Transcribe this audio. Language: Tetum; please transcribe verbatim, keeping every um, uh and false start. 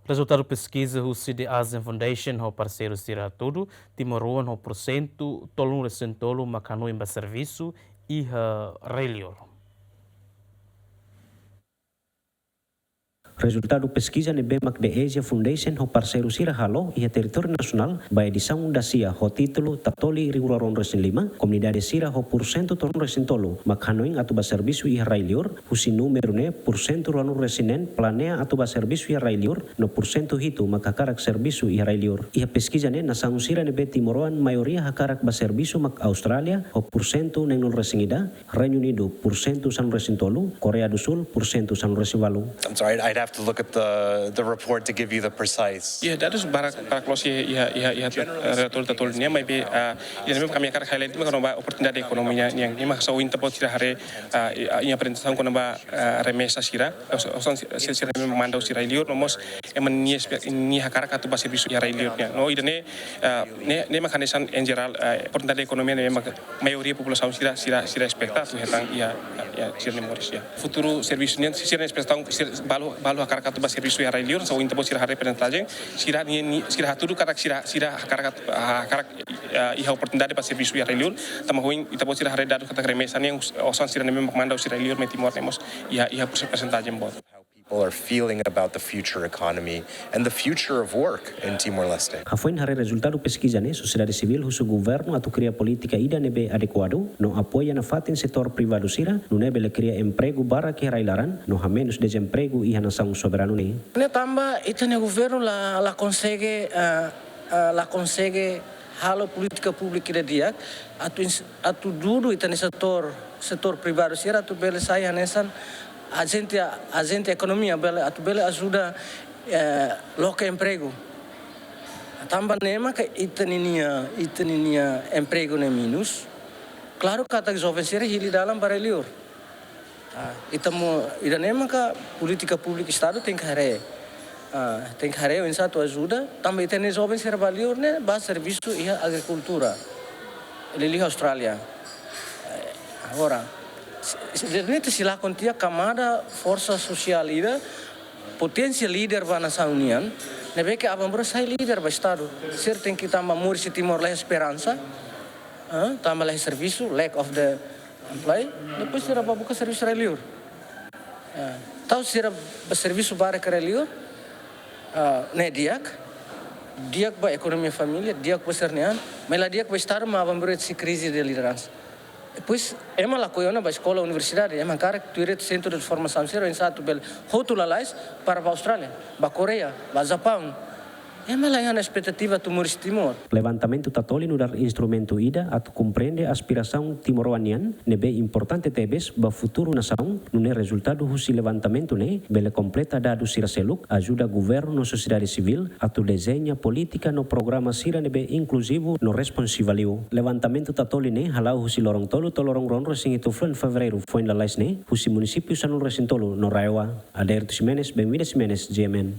Rezultadu peskiza husi The ASEAN Foundation ho parseiru sira hatudu, timoroan ho pursentu tolunulu-resin-tolu mak hanoin ba servisu iha rai-liur. Rezultadu peskiza ne'ebé mak The ASEAN Foundation ho parseiru sira halo iha territóriu nasionál ba edisaun dasia ho títulu Tatoli rihun rua ruanulu-resin-lima, komunidade sira ho pursentu tolunulu-resin-tolu mak hanoin atu ba servisu iha rai-liur, husi númeru ne'e pursentu ruanulu-resin-neen planeia atu ba servisu iha rai-liur, no pursentu hitu mak hakarak servisu iha rai-liur. Iha peskiza ne'e nasaun sira ne'ebé timoroan maioria hakarak ba servisu mak Austrália ho pursentu neenulu-resin-ida, Reinu Unidu pursentu sanulu-resin-tolu, Koreia do Sul pursentu sanulu-resin-ualu. I'm sorry, I'd have to look at the, the report to give you the precise. Iha dadus barak, barak loos iha, iha, iha, iha, eh, relatóriu Tatoli nian, maibé, ah, ida ne'ebé mak ami hakarak highlight mak kona-ba oportunidade ekonomia nian, nian mak hanesan ohin ita-boot sira haree, ah, i-, ah, iha aprezentasaun kona-ba, ah, remesa sira, os-, osan si-, si-, sira ne'ebé manda husi rai-liur, no mós ema nia espe-, nia hakarak atu ba servisu iha rai-liur nian. No ida-ne'e, ah, ne'e, ne'e mak hanesan en jerál, ah, oportunidade ekonomia ne'e mak maioria populasaun sira, sira, sira espeta atu hetan iha, iha sira-nia moris iha. Futuru servisu nian, sira-nia espetasaun, sira balu, balu hakarak atu ba servisu iha rai-liur, hanesan ohin ita-boot sira haree persentajen, sira ni, ni, sira hatudu katak sira, sira hakarak atu, hakarak, eh, iha oportunidade ba servisu iha rai-liur, tanba ohin ita-boot sira haree dadus katak remesa nian, os-, osan sira ne'ebé mak manda husi rai-liur mai Timor ne'e mós iha, iha persen-, persentajen boot. How people are feeling about the future economy and the future of work in Timor-Leste. Hafoin haree rezultadu peskiza ne'e, sosiedade sivíl husu governu atu kria polítika ida ne'ebé adekuadu, no apoia nafatin setór privadu sira, nune'e bele kria empregu barak iha rai-laran, no hamenus dezempregu iha nasaun soberanu ne'e. Ne'e tanba ita-nia governu la, la konsege, eh, eh, la konsege halo polítika públika ida di'ak, atu ins-, atu dudu ita-nia setór, setór privadu sira atu bele sai hanesan ajente, ajente ekonomia bele, atu bele ajuda, eh, loke empregu. Tanba ne'e maka ita-ninia, ita-ninia empregu ne'e menus. Klaru katak joven sira hili dalan ba rai-liur. Ah, ita mo, ida-ne'e maka polítika públika Estadu tenke haree. Ah, tenke haree oinsá atu ajuda, tanba ita-nia joven sira ba liur ne'e ba servisu iha agrikultura. Liuliu Austrália. Eh, agora, se, se, ida-ne'e ita sei lakon tiha kamada forsa sosiál ida, poténsia líder ba nasaun nian, ne'ebé ke aban-bainrua sai líder ba Estadu. Sira tenke tanba moris iha Timor laiha esperansa, ah, tanba laiha servisu, lack of the employ, depois sira ba buka servisu rai-liur. Ah, tau sira ba servisu barak iha rai-liur, ah, ne'e di'ak, di'ak ba ekonomia família, di'ak ba sira-nia an, mas la di'ak ba Estadu, mak aban-bainrua sei krize de lideransa. Depois, ema lakohi ona ba eskola, universidade, ema hakarak tuir sentru de formasaun sira, oinsá atu bele hotu lalais para ba Austrália, ba Koreia, ba Japaun. Ema laiha ona espetativa atu moris Timor. Levantamentu Tatoli nu'udar instrumentu ida atu komprende aspirasaun timoroan nian, ne'ebé importante tebes ba futuru nasaun, nune'e rezultadu husi levantamentu ne'e bele kompleta dadus sira seluk, ajuda governu no sosiedade sivíl atu dezeña polítika no programa sira ne'ebé inkluzivu no responsivu liu. Levantamentu Tatoli ne'e hala'o husi loron tolu to'o loron ruanulu-resin-hitu fulan Fevereiru foin lalais ne'e, husi munisípiu sanulu-resin-tolu no RAEOA. Aderito Ximenes, Benvida Ximenes, G M N.